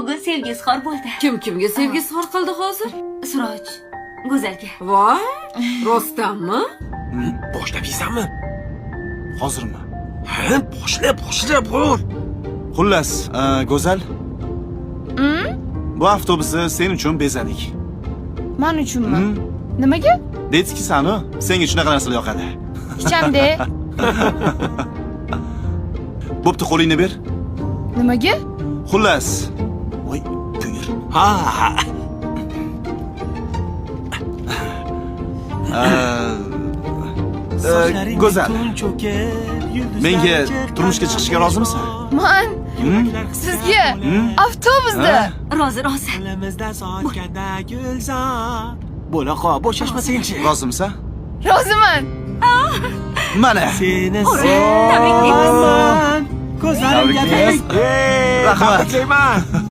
Bugun sevgi izhor bo'ldi. Kim kimga sevgi izhor qildi hozir? Suroj Go'zalga. Voy, rostdanmi? Boshlab yeysanmi? Hozirmi? Ha, boshla, boshla, bor. Xullas, Go'zal. Bu avtobusni sen uchun bezadik. Man uchunmi? Nimaga? Детский sanu, senga shunaqa narsalar yoqadi. Hichamda. Bo'pti, qo'lingni ber. Nimaga? Xullas. Voy, buyur. Ha, Go'zal. Menga turmushga chiqishga rozimisan? Man sizga avtobusda. Rozi, rozi. Bo'la qol, bo'shashmasangchi. Rozimisan? Roziman. Mana. Seni Tabriklaymiz. sevaman. Ko'zlarimga Tabriklaymiz. Rahmat. Tabriklayman.